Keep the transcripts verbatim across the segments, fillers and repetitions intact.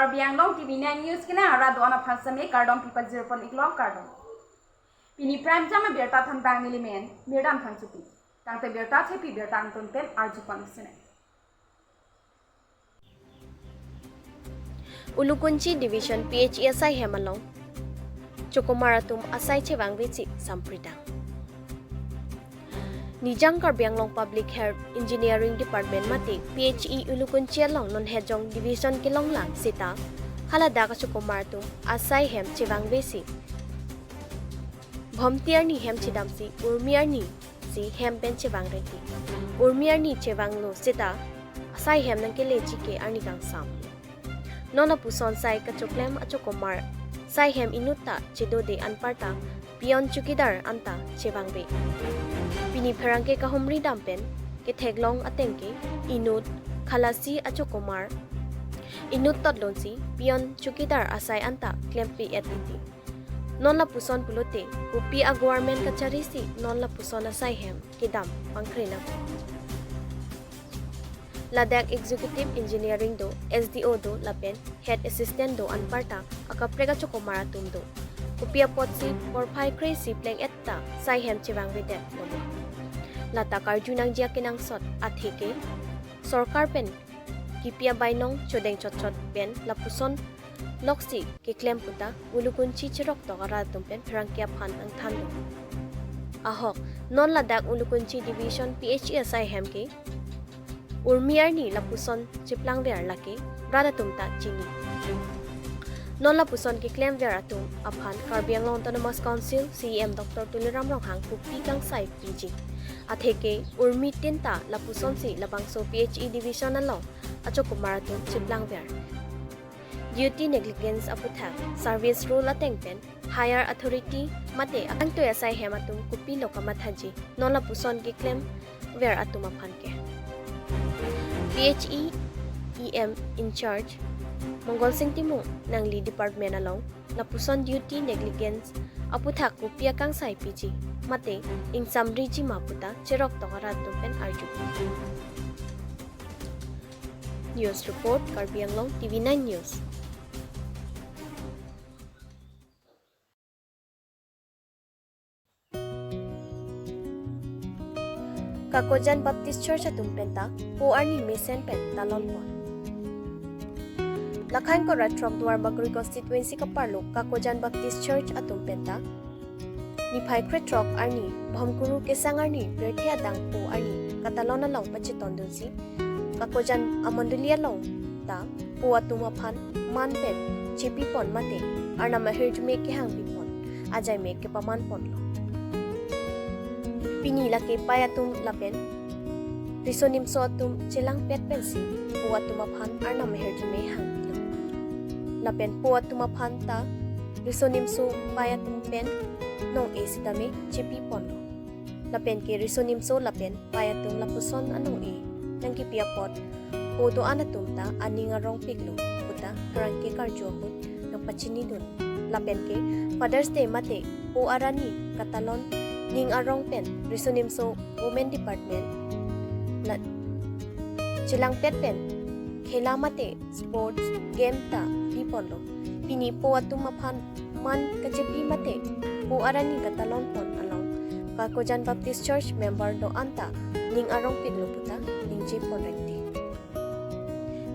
Karbi Anglong T V nine News kena arat do-an aphan seme kardom pipajir pon iklo, kardom. Pini prime time abirta thanbang nelimen Mirdam Phangchopi. Tangte birta thepi birta angton pen arju pon sene. Ulukunchi Division P H E asai hem along chokomar atum asai chevangvesi sampridang. Nijang Karbi Anglong Public Health Engineering Department mate P H E Ulukunchi along non Hejong Division kelong lang seta haladak achokomar atum asai hem chevangvesi Bhomti arni hem chedamsi Urmi arni si hem pen chevang rengti. Urmi arni chevanglo seta asai hem nangkeleji ke arni kangsam. Non lapuson sai kachoklem achokomar sai hem inutta chedode anparta peon chowkidar anta chevangve. Pini pherangke kahumri dam pen ketheklong ateng ke inut khalasi achokomar inut totlonsi peon chowkidar asai anta klempi et titi. Non lapuson pulote kopi a-government kacharisi non lapuson asai hem kedam pangkre nang. Ladak executive engineering do, S D O do lapen head assistant do anparta akaprek achokomar atum do. Kopi apotsi porphai kre-isi pleng et ta sai hem chevangvedet lo. Lata karju nangji akenangsot atheke sorkar pen kipi abainong chodeng chotchot pen lapuson loksi keklem puta Ulukunchi cheroktok arat atum pen pherangke aphan nangthan do. Ahok, non ladak Ulukunchi Division P H E asai hem ke Urmi arni lapuson cheplangver lake rat atum ta chini. Non lapuson keklemver atum aphan Karbi Anglong Autonomous Council C E M Doctor Tuliram Ronghang kopi kangsai piji. Atheke Urmi tin ta lapusonsi labangso P H E Division along achokomar atum cheplangver. Duty negligence aputhak service rule ateng pen higher authority mate angtoi asai hem atum kopilo kamathaji non lapuson keklemver atum aphan ke. P H E E M in charge Mongol Sing Timung nangli department along lapuson duty negligence aputhak kopi akangsai piji mate ingsamriji ma puta cheroktok arat atum pen arju. News report, Karbi Anglong T V nine News. Kakojan Baptist Church atum penta po arni mesen pen talon pon. Lakhain Kora Throk Duar Bagori constituency kaparlo Kakojan Baptist Church atum penta niphai krethrok arni Bhomkuru kesang arni pirthe adang po arni katalon along pachetondunsi Kakojan amondoli along ta po atum aphan man pen chepipon mate Arnam ahirjume kehangpipon ajaime kepaman ponlo. Pini lake pei atum lapen riso nimso atum chelangpet pensi po atum aphan Arnam ahirjume hangpilo. Lapen po atum aphan ta riso nimso pei atum pen nong-e sitame chepiponlo. Lapen ke riso nimso lapen pei atum lapuson anong-e nangkipi apot po do-an atum ta aning arongpiklo puta pherangke karju ahut nangpachinidun. Lapen ke Father's Day mate po arni katalon ning arong pen riso nimso Women Department la chelangpet pen khela mate sports game ta piponlo. Pini po atum aphan man kachepi mate po arni katalon pon along Kakojan Baptist Church member do-an ta ning arongpiklo puta ningje pon rengti.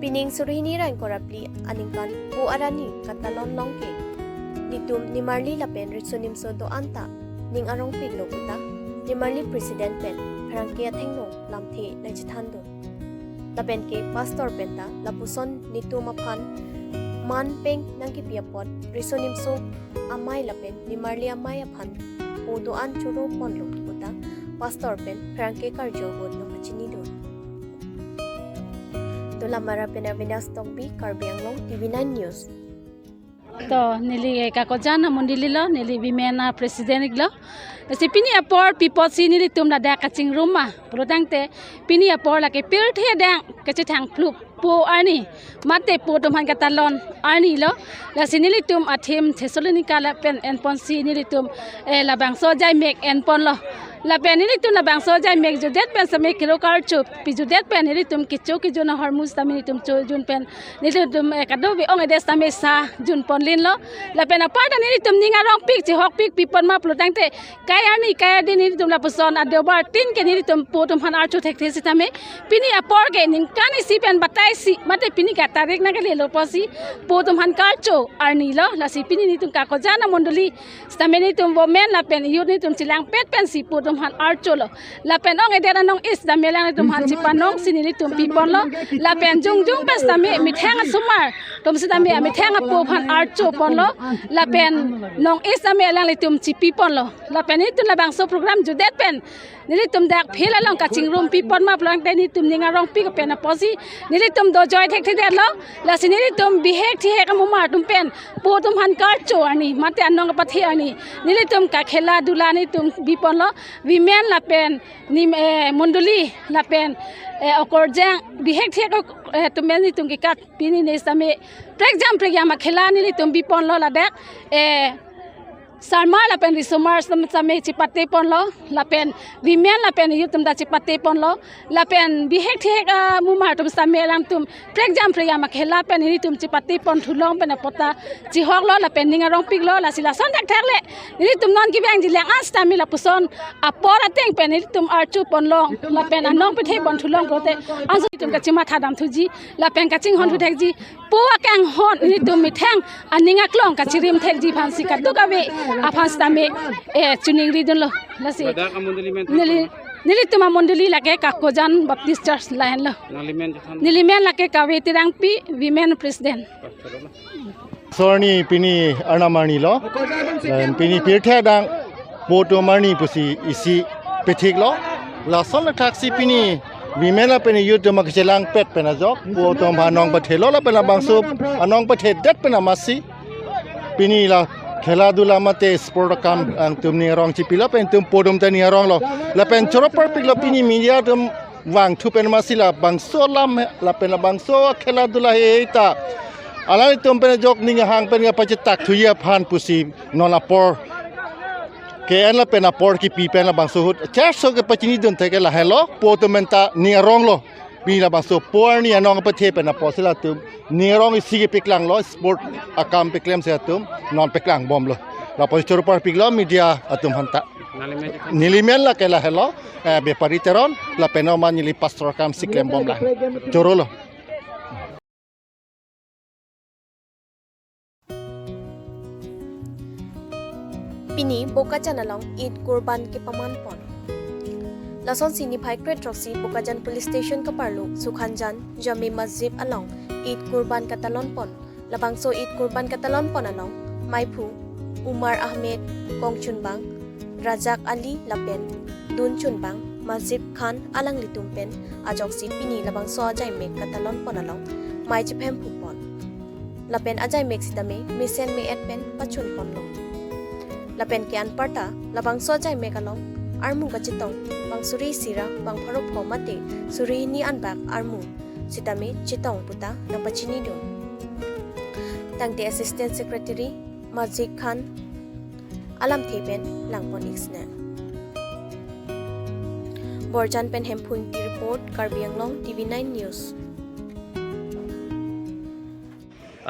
Pining suri hini ra ingkoi ra phli aningkan po arni katalon long ke nitum nimarli lapen riso nimso do-an ta ning arongpiklo puta nimarli president pen pherangke athengno lamthe nangchethandun. Lapen ke pastor penta lapuson nitum aphan man peng nangkipi apot riso nimso amei lapen nimarli amei aphan po do-an choro ponlo puta pastor pen pherangke karju ahut nangpachinidun. Dolamara pen Avinas Tokbi, Karbi Anglong T V nine News. To neli, eh, Kakojan amondoli lo, neli women a president iklo. Si pini apor pi apotsi nelitum ladak kachingrum ma pulotangte pini apor lake pirthe adang kachethang phlup po arni mate po atum aphan katalon arni lo. Lasi nelitum athim Thessalonica lapen enponsi nelitum, eh, labangso ajai mek enponlo. Lapen nelitum labangso ajai mek jutdet pen sitame kero karcho pijudet pen nelitum kecho kejun ahormu sitame nelitum chojun pen nelitum, eh, kadokave ong-edet sitame sa jun ponlinlo. Lapen aparta nelitum ning arongpik chihokpik pipon ma pulotangte kai arni kai adin nelitum lapuson adobar tin ke nelitum po atum aphan archo thekthe sitame pini apor ke ningkan isi pen batai isi mate pini ke tarik nangkele lo pusi po atum aphan karcho arni lo. Lasi pini nelitum Kakojan amondoli sitame nelitum women lapen youth nelitum chelangpet pensi po atum aphan archolo. Lapen ong-edet anong-es sitame alanglitum aphan chepanong si nelitum piponlo. Lapen jongjong pen sitame methang asomar atum sitame methang apo aphan archoponlo. Lapen nong-es sitame alanglitum chepiponlo. Lapen nelitum labangso program jutdet pen nelitum dak field along kachingrum pipon ma pulotangte nelitum ning arongpik pen apotsi nelitum dojoi thekthedetlo. Lasi nelitum bihek thihek amumar atum pen po atum aphan karcho arni mate anong kapathe arni nelitum kakhela dula nelitum biponlo. Women lapen nim, eh, mondoli lapen, eh, okorjang bihek thihek, eh, atum pen nelitum kekat pini ne sitame prekjam prekjam akhela nelitum biponlo ladak, eh, sarmar lapen risomar sitame chepateponlo lapen women lapen youth atum ta chepateponlo lapen bihek thihek amumar atum sitame alangtum prekjam prekjam akhela pen nelitum chepateponthu long pen apot ta chihoklo lapen ning arongpiklo. Lasi lason thakthak le nelitum non kevangji lang-an sitame lapuson apor ateng pen nelitum archopon long lapen anong petheponthu long pulote anso nelitum kachimatha damthuji lapen kachinghon thuthekji po akanghon nelitum methang aning aklong kachirim thekji aphansi kadokave aphan sitame, eh, choningridunlo. Lasi Ladak amondoli men neli nelitum amondoli lake Kakojan Baptist Church lahenlo. Nangli men jathan. Neli men lake Kave Terangpi, Women President. Sorni pini arnam arnilo. Lapen pini pirthe adang po atum arni pusi isi pethiklo. Lason thaksi pini women lapen youth atum kachelangpet pen ajok po atum aphan anong pathelo lapen labangso anong pathedet pen amatsi pini la khela dula mate sport akam alangtum ning arong chipilo pen itum po atum ta ning aronglo. Lapen choro parpiklo pini media atum vangthu pen amatsi labangso alam lapen labangso khela dula hei ta alanglitum pen ajok ning ahang pen kapachetakthuji aphan pusi non apor ke-en lapen apor kipi pen labangso ahut church so kepachinidun thek ke lahenlo po atum pen ta ning aronglo. Pini labangso po arni anong pathe pen apotsi latum ning arong isi kepaklanglo sport akam paklemsi atum non paklangbomlo. Lapusi choro parpiklo media atum aphan ta. Nangli men jathan. Neli men lake lahenlo, eh, Bepari Teron lapen oma neli pastor akam si klembom lang. Chorolo. Pini Bokajan along Eid Kurban kepamanpon. Lasonsi niphai kre-throksi Bokajan Police Station kaparlo Sukhanjan Jame Masjid along Eid Kurban katalonpon. Labangso Eid Kurban katalonpon along maiphu Umar Ahmed, kongchunbang Razak Ali lapen dunchunbang Masjid Khan alanglitum pen ajoksi pini labangso ajaimek katalonpon along mei chephemphupon. Lapen ajaimek sitame mesen me-et pen pachunponlo. Lapen ke-an aparta labangso ajaimek along armu kachetong bang suri isi ra bang pharo pho mate suri hini anbak armu sitame chetong puta nangpachinidun. Tangte Assistant Secretary Masjid Khan alamthe pen langpon-ik sene. Borjan pen Hemphu Ingti report, Karbi Anglong, T V nine News.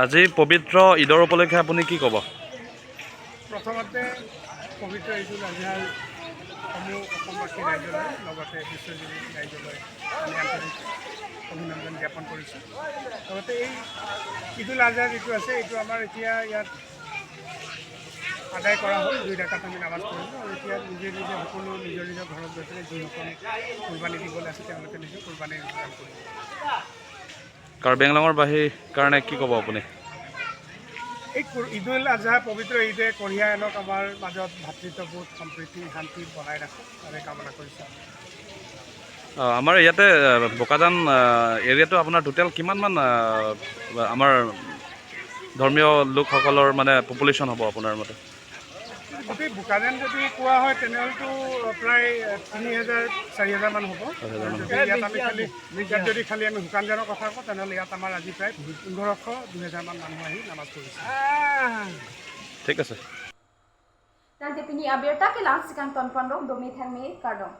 আজি পবিত্ৰ ঈদৰ উপলক্ষে আপুনি কি ক'ব? প্ৰথমতে পবিত্ৰ ঈদুল আজহাৰ সমূহ অসমবাসী ৰাইজলৈ লগতে বিশ্বজুৰি ৰাইজলৈ আমি আন্তৰিক অভিনন্দন জ্ঞাপন কৰিছোঁ। লগতে এই ঈদুল আজহা যিটো আছে, এইটো আমাৰ এতিয়া ইয়াত আদায় কৰা হ'ল। দুই ৰাকাত আমি নামাজ পঢ়িলোঁ আৰু এতিয়া নিজে নিজে সকলো নিজৰ নিজৰ ঘৰত গৈ পেলাই যিসকল কোৰবানী দিবলৈ আছে তেওঁলোকে নিজে কোৰবানী যোগান কৰিব। কাৰ্বি আংলঙৰ বাসীৰ কাৰণে কি ক'ব আপুনি? এই কুৰ- ঈদুল আজহা পবিত্ৰ ঈদে কঢ়িয়াই আনক আমাৰ মাজত ভাতৃত্ববোধ, সম্প্ৰীতি, শান্তি বজাই ৰাখক, তাৰে কামনা কৰিছোঁ। অ, আমাৰ ইয়াতে, আ, বোকাজান, আ, এৰিয়াটো আপোনাৰ টোটেল কিমানমান, আ, আমাৰ ধৰ্মীয় লোকসকলৰ মানে পপুলেশ্যন হ'ব আপোনাৰ মতে? গোটেই বোকাজান যদি কোৱা হয়, তেনেহ'লেতো প্ৰায় তিনি হাজাৰ, চাৰি হাজাৰ মান হ'ব। চাৰি হাজাৰ মান। যদি ইয়াত আমি খালি, ইয়াত যদি খালি আমি শুকানজানৰ কথা কওঁ, তেনেহ'লে ইয়াত আমাৰ আজি প্ৰায় পোন্ধৰশ, দুহেজাৰ মান মানুহ আহি নামাজ পঢ়িছে। ঠিক আছে। Tangte pini abirta ke la-an si kangton ponlo, dome thangme, kardom.